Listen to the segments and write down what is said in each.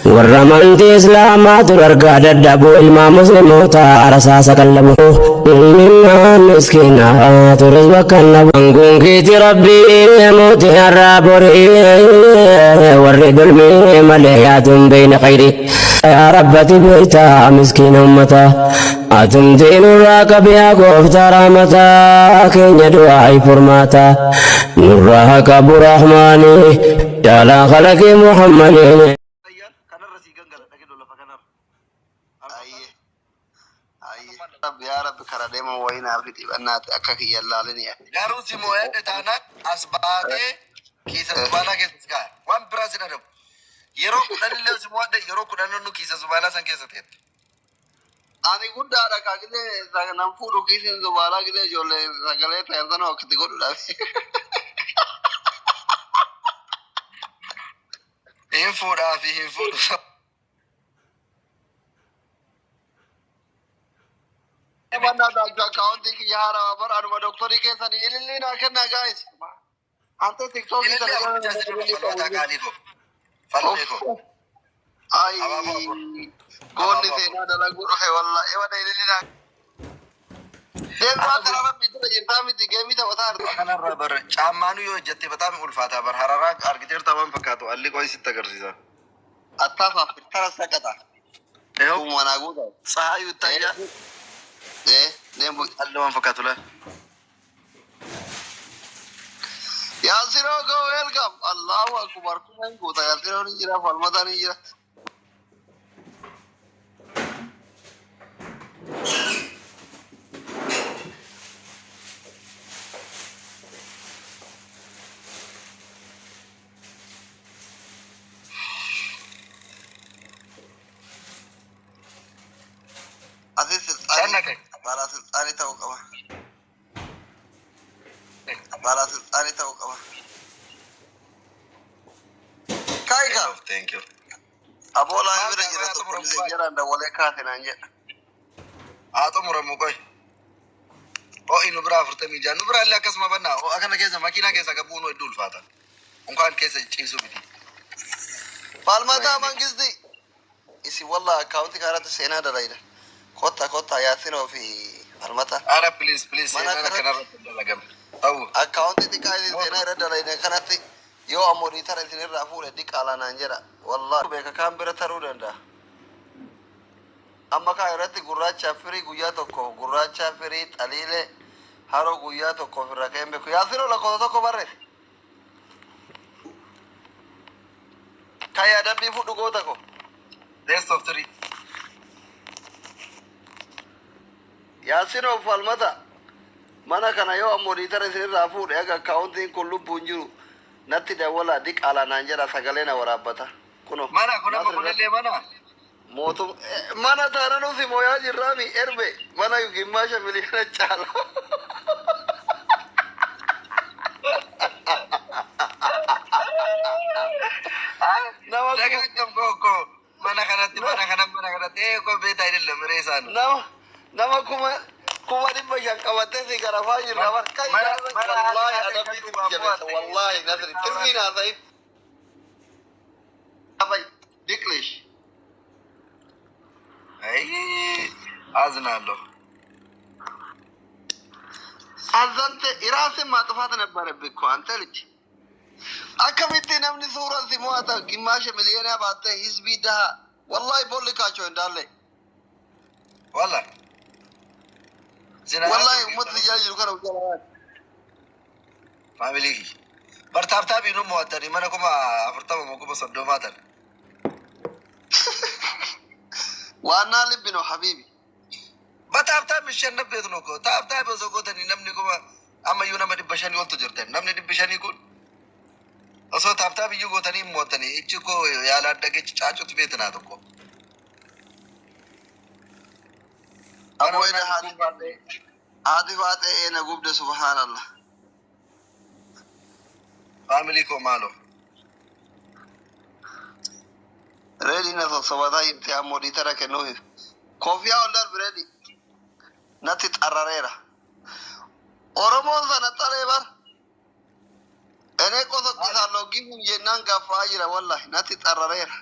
Warra amantii Islaamaa dur argaa dadhabu ilmaa musliimoota rasaasa qallabu. Ilmaan miskiinaa tures bakka nabu. Aangoon keeti rabbii mootii har'aa borii warri dulmii malee yaadun beeyna khayri. Yaa rabbati beektaa miskiina ummata. Atumti nurraa qabiyaa gooftaa rahmataa keenya du'aa furmaata. Nurraa qabu rahmaani jaalaa khalaqii Muhammadiin. Kanarra sii gangala dhaqee lafa kanarra. Ayyee. Ayyee. Rabbi yaa Rabbi kara deeman wayii naaf dhibbannaati akka kiyya laalini. Garuu si moo'adhe taanaan as baatee kiisa zubaanaa keessa si kaa'a. Waan biraa sin adabu. Yeroo 10 illee si moo'adhe yeroo 10 kiisa zubaanaa san keessa teetta. Ani guddaadha kaa gisee nan fuudhu kiisiin zubaalaa gisee ijoollee sagalee ta'an sana waqti godhudhaaf. Hin fuudhaa fi hin fuudhu. Mannaa daakuu akkaawuntii kiyya haarawaa bara anuma doktorii keessanii ilillii naa kennaa gaayis. Ante tiktookii Ilillee sana afur bichaa si dura falmataa qaalii koo. Falmee koo. Ay, Abaaboo afur. goonni Abaaboo afur. seenaa dalaguu dhufe wallaahi ewana ilillii naa. Deemaa karaa rabbi jira jirtaa miti geemii taphataa jirta. Kanarraa bar caammaanuu yoo hojjette bataam ulfaataa bar hararaa argiteerta waan fakkaatu alli qoy sitti agarsiisa. Attaafaaf firtara saqaxa. Eeyo Kun manaa guutaa. ፀሐዩ ይታያል። Eh, deemu. Alli waan fakkaatu laal. Yaasiroo go welcome. Allahu akbar kuma hin guuta. Yaasiroo ni jira falmataa ni jira. Asi silxaanii Jannate. balaa silxaanii ta'uu qaba. Balaa silxaanii ta'uu qaba. Kaayika Thank you. aboolaa Maal bira jira haa tokko xumuramu misee qoy. jaraan dawwalee kaase naan jedha. Haa xumuramu qoy. Ho'i nu biraa 46 nu biraa illee akkasuma bannaa ho'a kana keessa makiinaa keessa qabuun hedduu ulfaata. Unkaan keessa ciisu miti. Falmataa mangisti isin wallaa akkaawuntii kanarratti seenaa dalayda. Kotta kotta yaasinoo fi falmataa. Ara please please Mana seenaan kanatti akkanarratti hin dalagame. Ta'u. akkaawuntii xiqqaa isin seenaa irra dalayne kanatti yoo ammoo riitara isin irraa fuudhe diqaalaa naan jedha. Wallaa beeka kaan bira taruu danda'a. Amma kaa irratti gurraacha firii guyyaa tokko gurraacha firii xaliilee haroo guyyaa tokko ofirra ka'een beeku. Yaasinoo lakkoofsa tokko barreessi. Kan yaadabbii fudhu goota ko. Best of three. Yaasinoo falmata mana kana yoo ammoo riitara isin irraa fuudhe aga akkaawuntiin kun lubbuun jiru natti dawwalaa diqaalaa naan jedha sagalee na waraabbata. Kuno Mana kun amma Nasri kunillee mana. mootum mana taana nuti mooyaa jirraami erbe mana gimmaasha miliyoona caala. Nama kuma Dagaagam koo koo mana kanatti mana kana mana kanatti ee koo beetaa አይደለም ሬሳ ነው። nama nama kuma 500,000 qabattee si garafaa jirra bar kan Mana jaarra mana wallaahi haati adabbii kan sitti jabeessa wallaahi nasri tirmiin haasa'in abay diqlish አይ አዝናለሁ። አዘንተ ራስን ማጥፋት ነበረብህ እኮ አንተ ልጅ። Akkamitti namni suuraan si mo'ata gimmaasha miliyoonaa baattee hizbii daha wallahi bollikaachoo indaalle ዋላ wallahi ummata tajaajilu kana ujjala ፋሚሊ bar taaptaabii nu mo'attanii mana 40,000 moo 30,000 tan. waannaa libbino habiibi. በታፕታፕ የሚሸነፍ ቤት ነው እኮ ታፕታፕ osoo gootanii namni kuma ammayyuu nama 500 oltu jirtan namni 500 kun osoo ታፕታፕ iyyuu gootanii hin mo'attanii ichi koo ያላደገች ጫጩት ቤት ናት እኮ mana Aboo ina mana haati baatee haati baatee eena gubde subhaanallah. ፋሚሊ koo maaloo Reedi na sossobataa jirti ammoo dhiitara kennuufi. Kofiyaa ol darbi reedi natti xarrareera. Oromoon sana xalee bar. Enee qosoqqisaan loggii jennaan gaffaa jira wallahi natti xarrareera.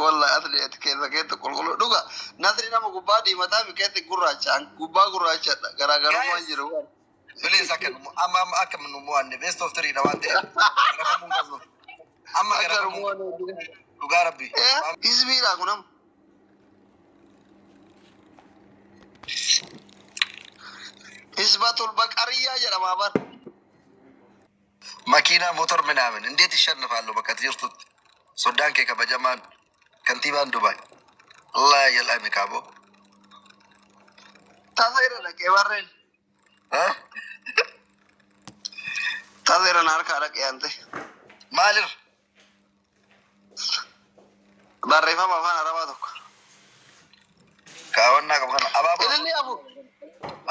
Wallahi asli ati keessa keessa qulqulluu dhuga. Nasri nama gubbaa diimataa fi keessi gurraacha. Gubbaa gurraachadha. Garaagarummaan Guys. jiru. Please, akka amma amma akka nu mo'anne best of three dha waan ta'eef garafamuu hin qabnu. Amma Akka garafamuu nu dhugaa rabbi. Hizbiidha kun amma. Hizbatul Baqariyyaa jedhama bar. መኪና ሞተር ምናምን እንዴት ይሸንፋለሁ? በቃ jirtutti soddaan kee kabajamaan kantiibaan Dubaay Allah jedhame kaaboo. Tasa irra dhaqee barreen. Tasa irra na harkaa dhaqee ante. Maalir Barreeffama afaan Arabaa tokko. Kaawwannaa qabu kana abaaboo Ililli afur.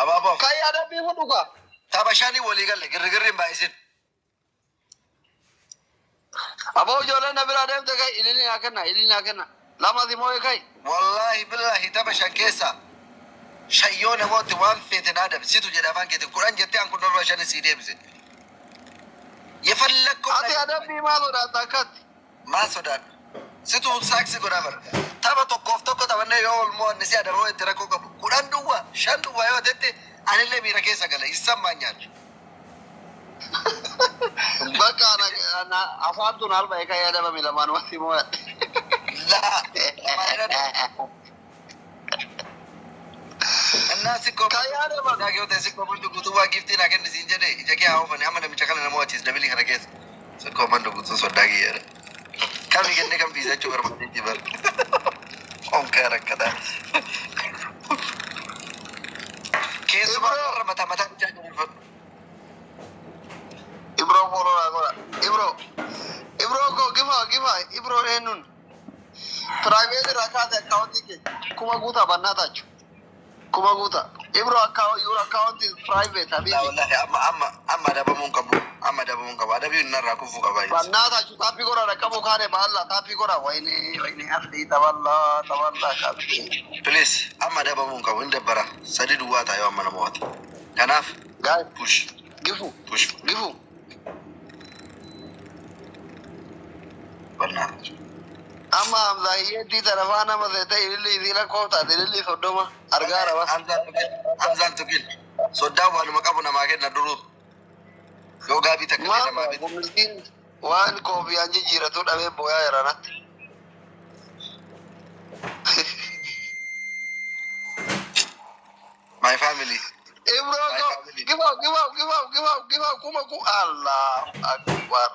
Abaaboo afur. Kan yaadabbii fudhu kaa. Tapha shanii walii galle girrigirri hin baay'isin. Aboo, ijoolleen na biraa deemte kai, ililli naa kenna, ililli naa kenna. Lama si moo'e kai. Wallaahi billaahi, tapha shan keessa shayyoo namooti waan feete naa dabsitu jedha afaan keetiin 10 jettee an kun irra shan sii deebise. የፈለግከው Ati adabbii maal sodaata akkatti? Maal sodaadha? Situ saaksii godhaa bara. Tapha tokkoof tokko taphannee yoo ol mo'anne si adaboo itti rakkoo qabu. 10 duwwaa, 5 duwwaa yoo jette anillee miira keessa gala. Issammaa nyaadha. Bakka ana afaan tun alba kai adabami lamaan wasi moo'e. Laa lamaan እና sikkoo Kan yaadabame. Daa ta'e sikkoo mandu guutuu waa giftii naa kenni siin jedhe ija kee haa oofani amma namicha kana nama wachiis dabilii kana keessa. Sikkoo mandu guutuu soddaa kiyyaadha. Kami kennee kam dhiisa jechuu barbaadeetti bara. Onkaa rakkataa. Keessumaa Ibro. Warra mataa mataa bichaa jabeeffadhu. Ibro follow naa godha. Ibro. Ibro ko gifa gifa Ibro eenyuun. Private irraa kaase akkaawuntii kee kuma guutaa bannaa taachu. Kuma guutaa. Ibro account, your account is private, Laa habibi. Wallaahi, amma amma amma adabamuu hin qabu. Amma adabamuu hin qabu. Adabii narraa kufuu qaba. Bannaa taachu, taappii godha, dhaqqabuu kaane baalla taappii godha. Wayne wayne asli taballaa taballaa qabdi. Please, amma adabamuu hin qabu. Hin dabbara. Sadi duwwaa ta'a yoo amma nama waate. Kanaaf Guys, push gifu push gifu. Bannaa taachu. Amma Hamzaa hiyyeettii tarafaa nama seete ililli isii lakkooftaate ililli 30 argaa raba. Hamzaan tuqin. Hamzaan tuqin. Soddaan waanuma qabu namaa kenna duruu. Yoo gaabii takka illee namaa Maal bitu. Miskiin waan koofiyaan jijjiiratu dhabee booyaa jira natti. My family. Ibro My ko family. Give up, give up, give up, give up, give up, kuma ku Allah akbar.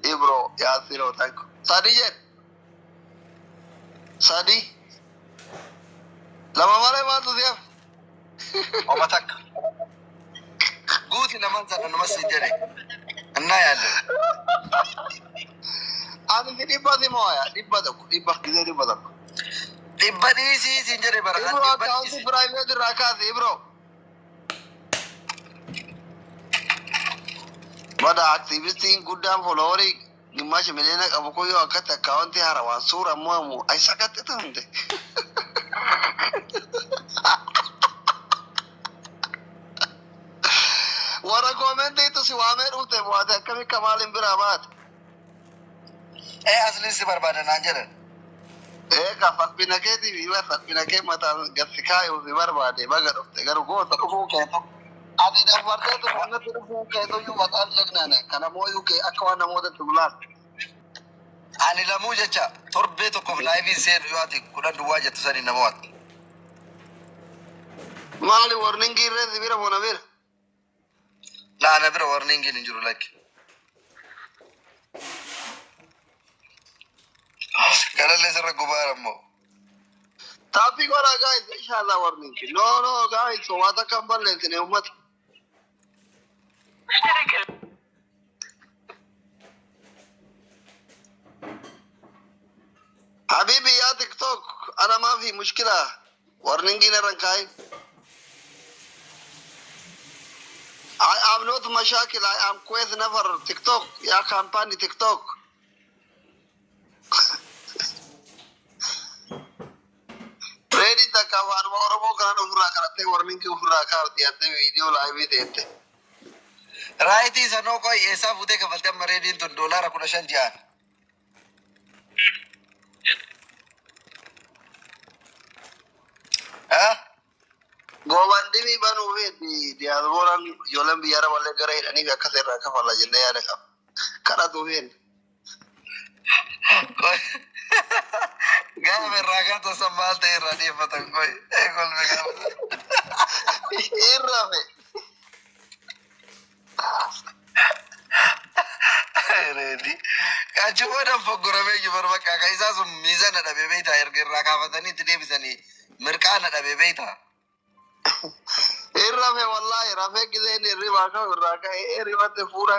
Ibro yaasiroo takko. Sadi jedh. Sadi. Lama malee maaltu si hafe? Oma takka. Guuti lamaan sana nama siin jedhe. Annaa yaalle. Ani si 100 si mooya, 100, 100 gisee 100. 100 dhiisii siin jedhe bara. Ibro 100 akkaawuntii dhiisii. Private irraa kaase Ibro. Bada aktiivistiin guddaan followerii gimaashi miliyoona qabu kun yoo akkatti akkaawuntii haarawaan suura mo'amu ayisa akkatti ta'amte. Warra koomentiitu si waamee dhufte mo'ate akkami kamaaliin biraa baate. Ee, asliin si barbaada naan jedhan. Ee, ka salphina keetiif hiba salphina kee mataan gasi kaayuu si barbaade baga dhufte garuu goota dhufuu keetu. Ati dabarteetu natti dhufuu keetu iyyuu maqaan jegnaane kana mooyuu kee akka waan namootatti bulaan. Ani lamuu jecha torbee tokkoof liveiin seenu yoo ati 10 duwwaa jettu sanii nama waatti. Maali, warningii irree si bira moo na bira? Laa, na bira warningiin hin jiru, lakki. Kanallee sirra gubaara immoo. Taappii godhaa guys, inshallah warning. No, no guys, waan takka hin balleessine uummata. حبيبي يا تيك توك، انا ما في مشكله، warningii narran kaayin. I am not مشاكل، I am كويس نفر. تيك توك يا company تيك توك. Ready takka waanuma Oromoo kanaan ofirraa karattee warningii ofirraa kaarti yattee viidiyoo liveii teette. Raayitii sanoo qoy eessaa fuutee kafaltee amma reediin tun doolaara 15 ji'aan. Ha? GoFundMe banuu fi diyaaspooraan ijoolleen biyya araballee gara hidhanii akkas irraa kafalla jennee yaada qaba. Kadhatu fi Qoy. Gaafa irraa kaata san maal ta'e irraa dhiyeeffatan qoy. Kolme gaafa. Irraa fe. Reedi. Achi booda foggoramee jiru bakka akka isaa sun miizana dhabe beektaa, erga irraa kaafatanii itti deebisanii mirqaana dhabe beektaa. Irra fe, wallaahi rafee gisee inni hirribaa ka'u irraa ka'ee rifate fuula.